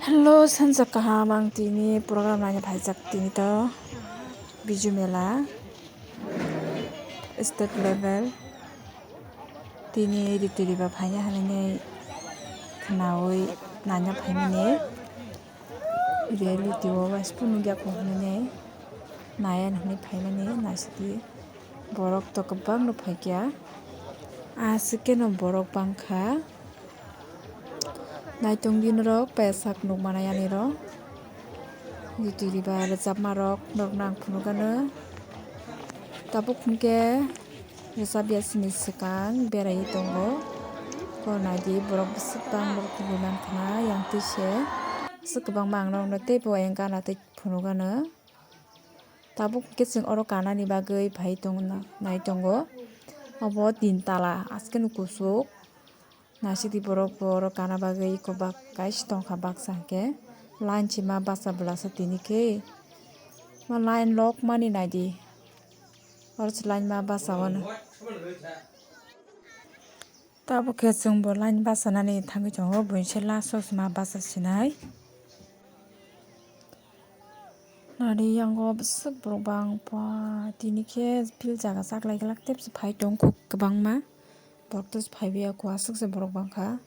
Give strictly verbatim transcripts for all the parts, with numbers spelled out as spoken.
Hello, sanjak kaham, ang tini program naina phaijak tini to Biju Mela state level. Tini riti riba phaina hinwi khwnawi naina phaimani reality o waispu nukya kho hinwi naya hinwi phaimani naisidi borok to kwbangno phaikya aswk keno borok bangkha. Naitongdi norok paisak nukmanai ani rok. Riti riba rwchapma rok norokno ang phunukgano. Tabuk hwnkhe rwchapya sini swkang beraiwi tongo. Ko naidi borok bwswk bang borok kubui mankha na yang twi se. Aswk kwbangma ang norokno teibo ayang gana tei phunukgano. Tabuk hwnkhe chwng oro kanani bagwi phai tong nai tongo. Obo tin tala askeno kuchuk. Naisidi borok bo oro kana bagwi eko bak kaisa tongkha baksa hwnkhe line sima basa bwlasa tini khe ma line lok mani naidi oro se line ma basa wano. Tabuk khe chwng bo line basa nani thangwi tongo buini se last o se ma basa sinai. Nari yango bwswk borok bang pa tini khe field jaga chaklai glak tei phai tong kho kwbangma. Borok tei phaibai ya kho aswk se borok bangkha.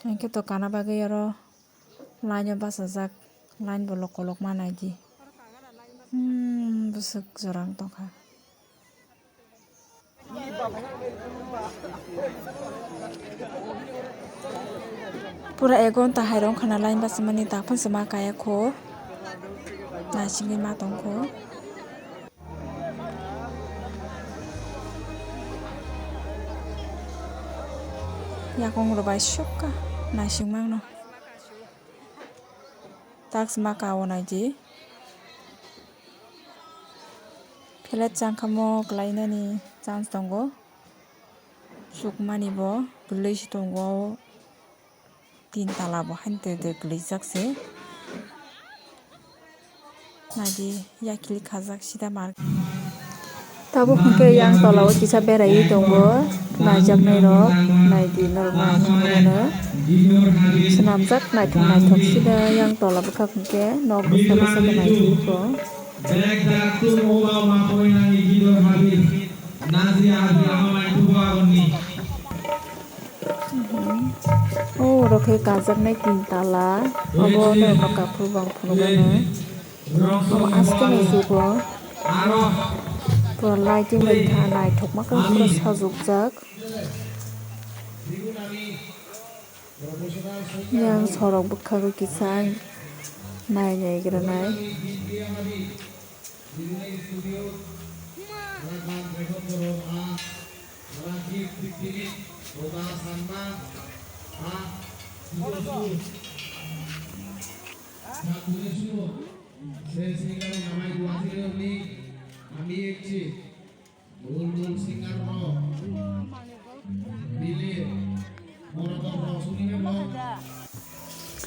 Hinkhe to kana bagwi oro line o bachajak line bo loko lok ma naidi. Hmm, bwswk jora wng tongkha. Pura ek ghonta hai rok wngkha na line bachimani daphang se ma kaya kho naisingwi ma tong kho. Yakung rwbai sukha naising mangno. Taksma kao naidi. Phelet changkhamo kwlainani chance tongo. Chukmani bo kwlwi se tongo. Tin tala bo haino de kwlwijak se. Naidi yakli khajak sida mar. Tabuk hwnkhe yang tola o kisa beraiwi tongo, naijaknai rok, naidi norok naijaknai rok. Swnamjak naithok naithok sida yang tola bwkhak hwnkhe nok bwsa bwsa khe naitugwi tongo. O oro khe kajaknai tin tala, obo norokno kaphuru bang phunukgano. Omo askeno jugo. Pura lighting bai kha naithokma khe pura sajokjak. Yang sorok bwkhago kisa nai nai granai.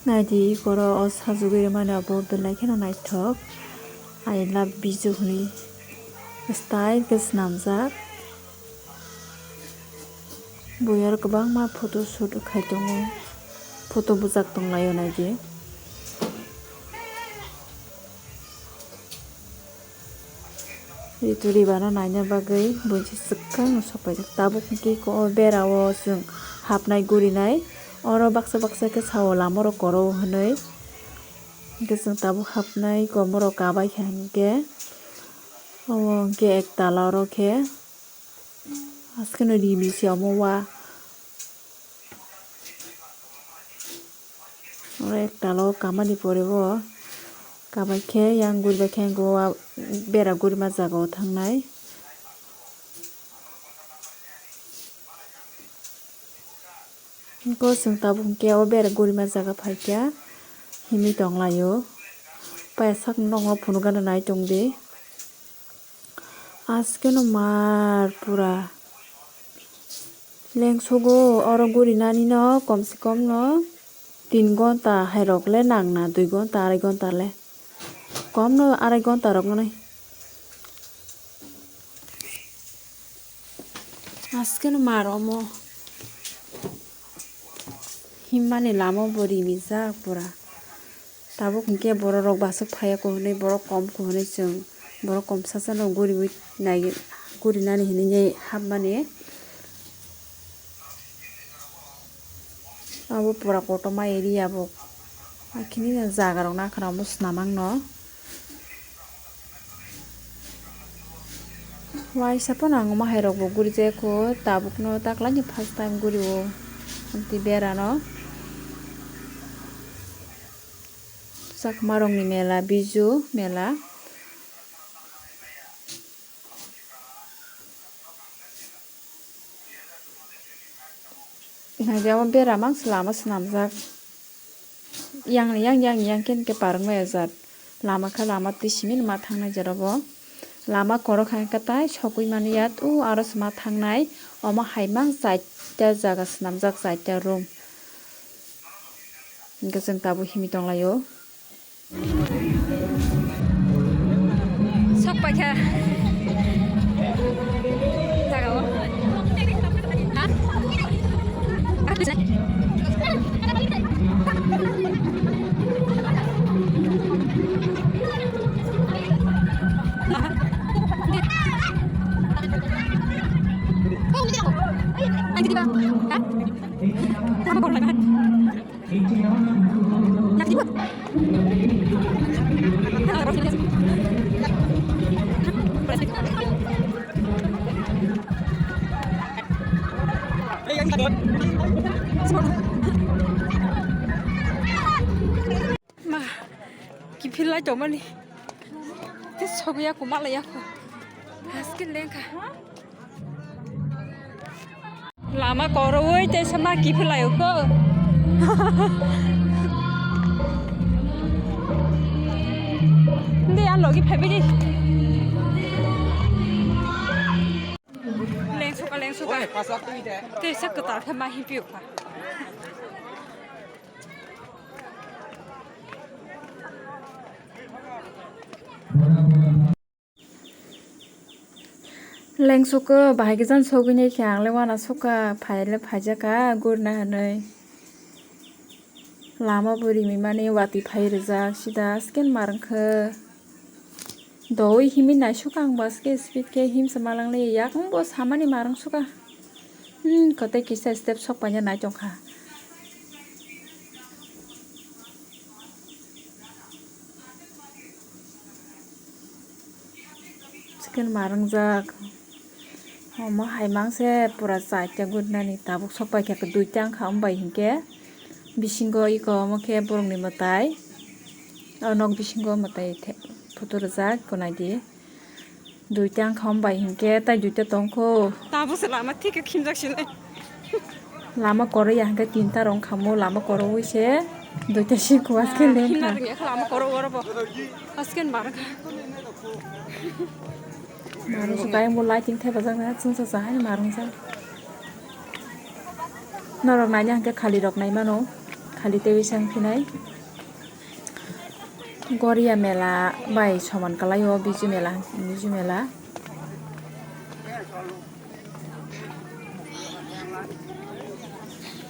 Naidi oro o sajagwi rwmani abo belai kheno naithok. I love Biju hwnwi style khe swnamjak. Bui aro kwbangma photo shoot khai tongo, photo bwchak tonglaio naidi. Ritu riba no naina bagwi buichi swkang no sok paijak. Tabuk hwnkhe o bera o chwng hapnai gurinai. Oro baksa baksa khe sao lama rok koro hwnwi. Hwnkhe chwng tabuk hapnai komoro kabai kha hwnkhe. Omo hwnkhe ek tala oro khe. Askeno ri misi omo wa. Oro ek tala o kamani pore bo kabai khe yang guribai khe ang o bera gurima jaga o thangnai. Hwnkhe chwng tabuk hwnkhe o bera gurima jaga phaikha himwi tonglaio. Paiya sakno nokno phunukgana nai tongdi. Askeno mar pura lengsogo oro gurinani no komse kom no tin gonta hai rok le nang na, dui gonta arai gonta le kom no arai gonta rok wngnai. Askeno mar omo. Himmani lama bo rimijak pura. Tabuk hinkhe borok rok bwswk phaiya kuhunwi, borok kom kuhunwi chwng borok kom sasano guriwi nai, gurinani hinwi hapmani. Abo pura kotorma area bo. Hakhe nini jaga rok nakhwra omo swnam ang no. Waisa phano ang omo hai rok bo guri jaya kho, tabuk no taklai ni first time guri o. Amtwi bera no. Chakma rok ni mela, Biju mela. Naidi omo bera mangsa lama swnamjak. Yang ni yang, yang ni yang khe parwng maya jat. Lama khe lama twi simi ma thangnai jat obo. Lama korok hai khe tai sogwi mani yat, o aro se ma thangnai. Omo hai mang chaita jaga swnamjak, chaita room. Hinkhe chwng tabuk himwi tonglaio. Sok paikha. Jaga o. Ha? Ha? Ma, kiphilai tongmani. Tei sogwi ya ko, malai ya ko. Haske lengkha. Lama koroi tei sama kiphilai kho. Ndi a logi phaibidi. Lengsuka, lengsuka. Tei sa kwtal khe ma himpiyo kha. Lengsuko bahai khe jan sogwini khe ang le wana sukha, phai le phaijakha gurna hinwi. Lama bo rimimani watwi phai rijak sida scan marwng khe. Doi himwi naisukha ang bo aske speed khe himsa malang le yakung bo samani marwng sukha. Hmm, kote kisa step sok paina nai tongkha. Chicken marwngjak. Omo hai mangse pura chaita gurnani tabuk sok paikha duita wngkha, omo bai hinkhe bisingo eko omo khe borokni mwtai. O nok bisingo mwtai photo rijak, eko naidi. Duita wngkha omo bai hinkhe tai duita tongkho. Tabukse lama thik khe khimjak sinai. Lama koroi ya hinkhe tinta rok wngkha mo, lama koroi se duita si kuas khe lengkha. Himna rwngya khe lama koroi oro bo. Asken bar kha. Marung su kayang bo lighting thepajak na chwngsa sa hai marung sa. Norok naina hinkhe khali rok nai mano, khali tei bising phinai. Goria mela bai soman kalai o Biju mela, Biju mela.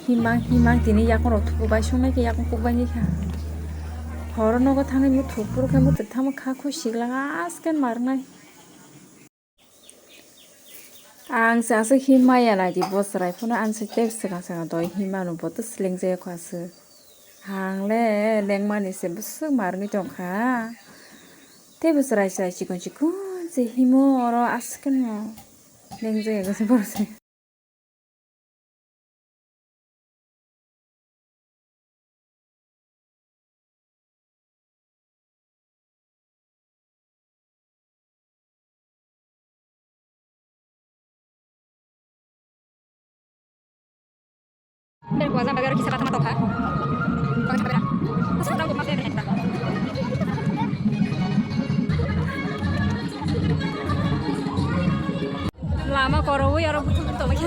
Himang, himang tini yakung rok thuku bai sung nai khe yakung kuk bai nai kha. Horo nogo thangwi muthuk phuru khe muthuk thangma kha khuisik lang asken marnai. Ang se aswk him maya naidi bo chwrai phano ang se tei swkang swkang doi him mano bo to seleng jaya kho aswk. Ang le lengmani se bwswk marwngwi tongkha. Tei bo chwrai chwrai chikon chikon se himo oro aswk no leng jaya kho se borok se. Bel kuaza bagar kisa kata matokha. Kuaza bagar. Masa tau kuaza bagar. Lama korowi aro butu butu lagi.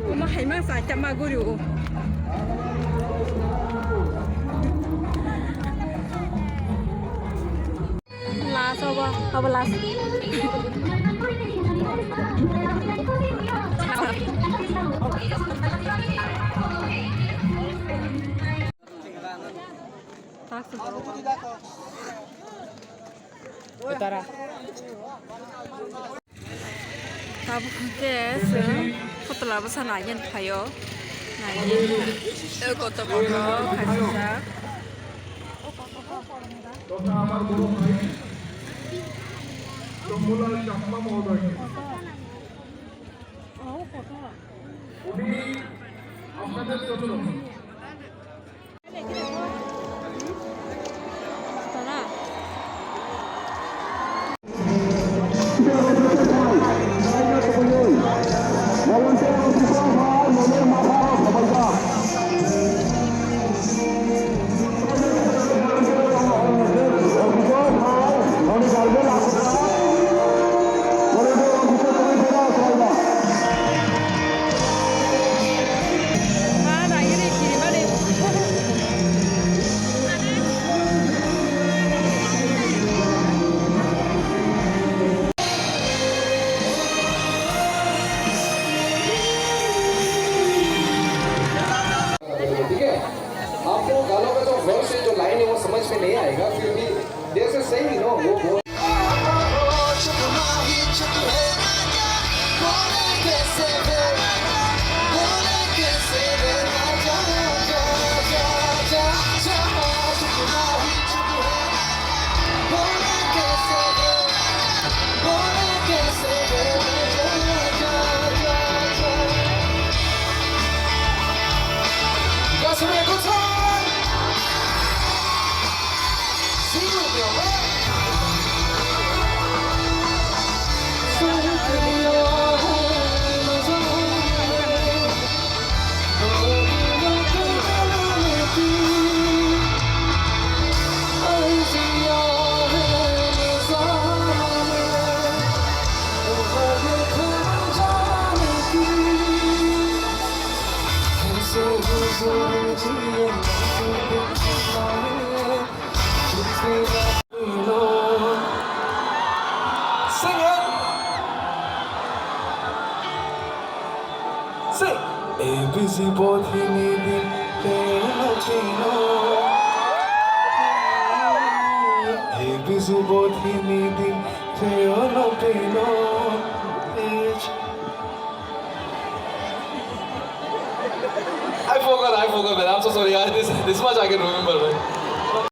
Uma hai mang sa chama guri o. Abo, abo last. Tara. Tabuk hwnkhe chwng khotla bwsa naigwi phaio. Naigwi, eh, kotor kotor khaijak. Totha amar boro bhai, Shambhulal Chakma mohodoy. Uni apnader jonno ठीक है, आपको गानों का जो वर्ड्स है, जो लाइन है, वो समझ में नहीं आएगा, फिर भी जैसे सही, you know, वो बोल Sing it. Sing. A B C bothini din teno teno. A B C bothini din teno teno. I forgot, I forgot, man. I'm so sorry. I, this, this much I can remember, man.